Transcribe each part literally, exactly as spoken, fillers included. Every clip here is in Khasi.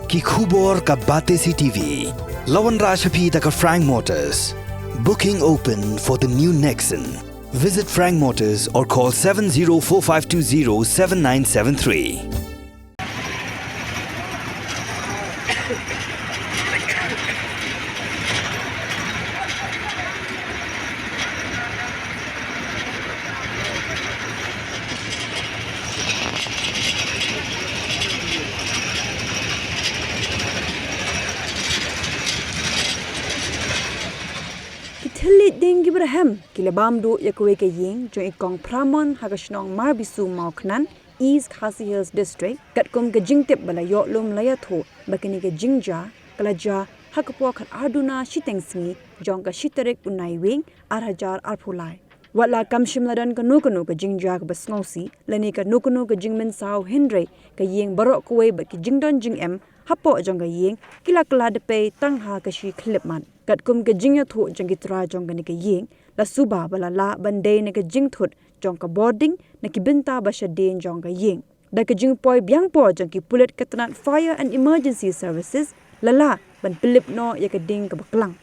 Ki khubor ka Batesi T V. La wanrah sha phi da ka Frank Motors. Booking open for the new Nexon. Visit Frank Motors or call seven zero four five two zero seven nine seven three. Ki thylliej dieng kiba rhem ki la bam duh ïa kawei ka ïing jong i Kong Phramon ha ka shnong Marbisu Mawkhnan, East Khasi Hills District, katkum ka jingtip ba la ïoh lum la ïathuh ba kane ka jingjia ka la jia ha ka por khatar duna shiteng sngi jong ka shi tarik u Naiwieng ar hajar arphew lai. Wat la kam shym la don kano kano ka jingjia kaba sngewsih lane kano kano ka jingmynsaw, hynrei ka ïing baroh kawei bad ki jingdon jingem hapoh jong ka ïing ki la kylla dpei tang ha ka shi khyllipmat. Katkum ka jingïathuh jong ki trai jong kane ka ïing, la suba ba la lah ban dei na ka jingthut jong ka bording na ki bynta ba shadien jong ka ïing. Da ka jingpoi biang por jong ki pulit ka tnat Fire and Emergency Services, la lah ban pynlip noh ïa ka dieng kaba klang.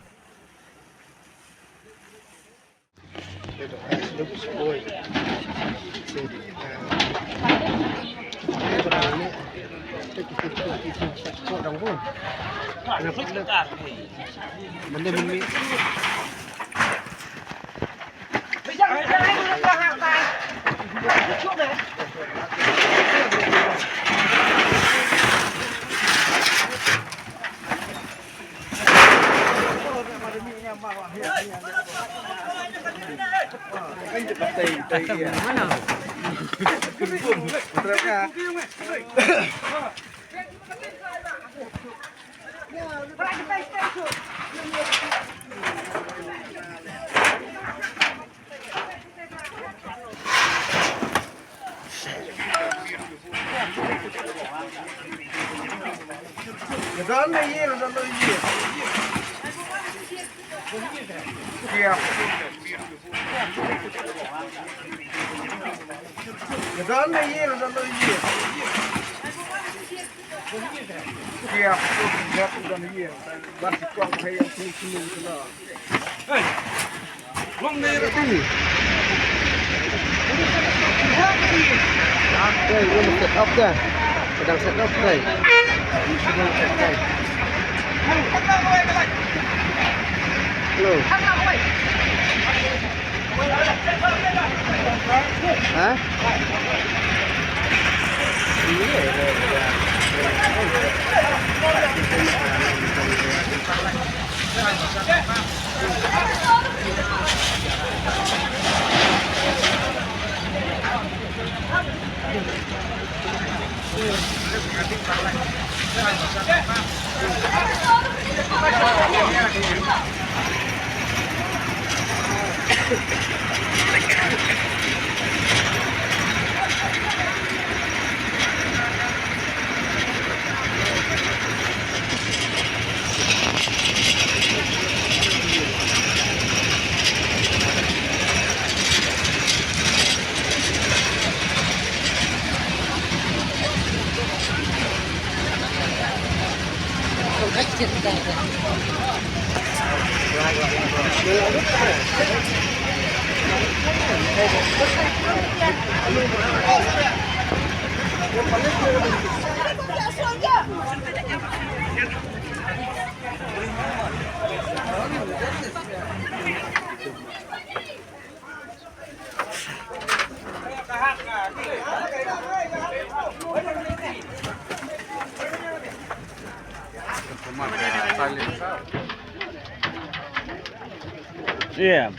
Hello. Hah? Yeah.